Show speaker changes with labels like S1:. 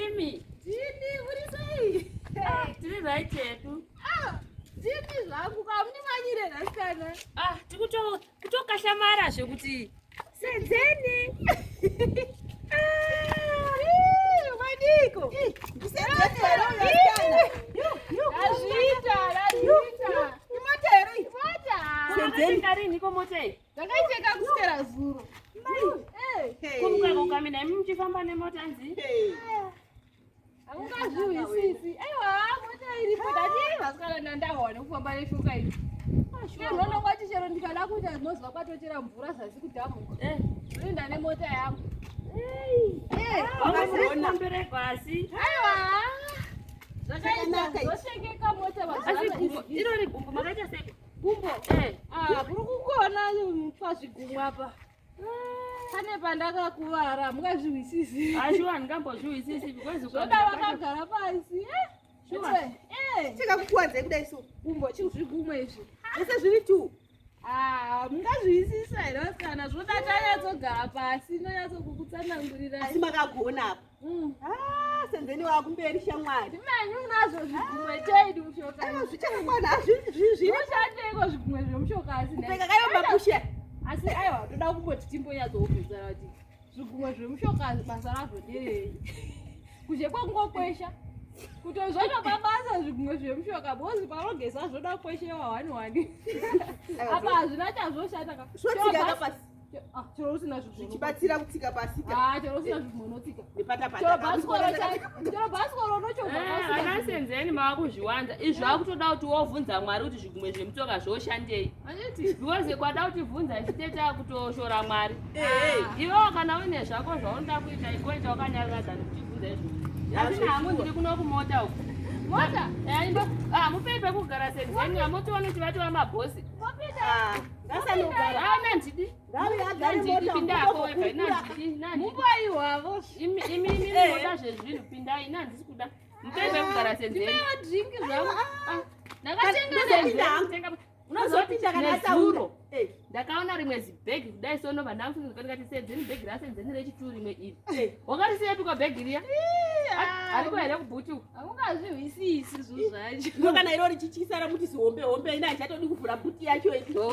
S1: Ndimi.
S2: Ndini, uri sei?
S1: Ah, tiri right yetu.
S2: Ah, ndini zvangu kamundimanyire nhasi.
S1: Ah, tikuto kutokahlamara zvekuti senzeni.
S2: Ah, madiko.
S3: Ndisenzeni here uyo asikana?
S2: Azviita, azviita.
S3: Imota here iyi?
S2: Mota.
S3: Senzeni.
S1: Kariniko mota iyi?
S2: Ndakaiteka kuswera zuro. Eh,
S1: Kumuka kukamina imi muchifamba nemota nzi?
S3: Hey.
S2: Haungazvihwisisi. Aiwa, mota iripo. Ndati vasikana ndandawana kufamba neshuka iyi. Ndinoona kwati chero ndikada kuita ndinozwa kwatochera mvura zasi kudhamuka.
S1: Eh.
S2: Ndoenda nemota yangu.
S1: Vamwe muri asi.
S2: Aiwa. Zvakaita
S3: Zvakanaka ichi.
S2: zvoshengeka mota
S1: Asi
S2: mazuva
S1: gumbo, irori gumbo makaita sei?
S2: gumbo.
S1: Eh.
S2: Ah, kuri kukona pazvigumwe apa. Pane pandakakuvara, mungazvihwisisi.
S1: Ashuwa handingambozvihwisisi because
S2: Zvoda
S1: ukamira pacho-
S2: vakagara pasi. Eh,
S1: Shuwa.
S2: Eh,
S3: Chikakukuwadzai kudai so.
S2: gumbo chizvigumwe izvi.
S3: Zvese zviri tu.
S2: Ah, mungazvihwisisa here vasikana? Zvoda tanyatsogara pasi, ndonyatsokukutsanangurira.
S3: Asi makagona apa. Ah, Senzeni wakumberi shamwari.
S2: Ndimanyi unazvo zvigumwe chedu mushoka.
S3: Aiwa zvichakakwana hazvizviri.
S2: Zvinoshandeiko zvigumwe zvemushoka asi nhai?
S3: Kupfeka kayo makushe.
S2: Asi aiwa toda kumboti timbonyatsokubvunzana kuti zvigumwe zvemushoka basa razvo nderei kuzhe kwekungokwesha kutozvatopa basa zvigumwe zvemushoka because panogeza zvoda kweshewa one one apa hazvina chazvoshata ka
S3: Zvotsika ka pasi.
S2: Ah, chero usina zvigumwe
S3: Zvichibatsira kutsika pasi ka.
S2: Ah, chero usina zvigumwe unotsika
S3: Nepatapata.
S2: chero bhasikoro chero bhasikoro unochovha
S1: Eh, ana Senzeni mava kuzviwanza izvi vakutoda kuti wovhunza Mwari kuti zvigumwe zvemutsoka zvoshandei
S2: anditi
S1: because kwada kutivhunza isu tete kutoshora Mwari.
S3: Eh,
S1: Iwewo kana uine zvako zvaunoda kuita ikoita wakanyarara than kutivhunza izvozvo. Asi hangu ndiri kuno kumota uku.
S2: Mota?
S1: Eh, ah, mupei pekugara Senzeni, amotiona kuti vatova mabhosi.
S2: Mopinda.
S3: Ah, ngasanogara.
S1: Ah, nandidi.
S3: Ngavi agare
S1: Nandidi,
S3: mota.
S1: pinda hako wega. Nandidi, nandidi.
S2: Mupaiwavo.
S1: Imi imi imi
S3: Eh.
S1: munoda zvezvinhu pindai, nandisi kuda. Mupei pekugara Senzeni.
S2: Ndipewo drink zvangu.
S1: Ah,
S2: Ndakatenga
S3: Ndozopinda hangu.
S1: Tenga- Unozoti
S3: Ndozopinda kana
S1: nezuro
S3: ataura. Eh,
S1: ndakaona rimwe zibhegi kudai so ndobva ndamufunga ndikati Senzeni bhegi raSenzeni rechitu rimwe iri.
S3: eh.
S1: Wakarisiyepi kwa bhegi riya? Ariko here kubhuti uku?
S2: Haungazvihwisisi zvinhu zvacho.
S3: Zvino kana irori chityisa ramuti zihombe hombe ina hachatodi kuvhura bhuti yacho iyi.
S1: Oh.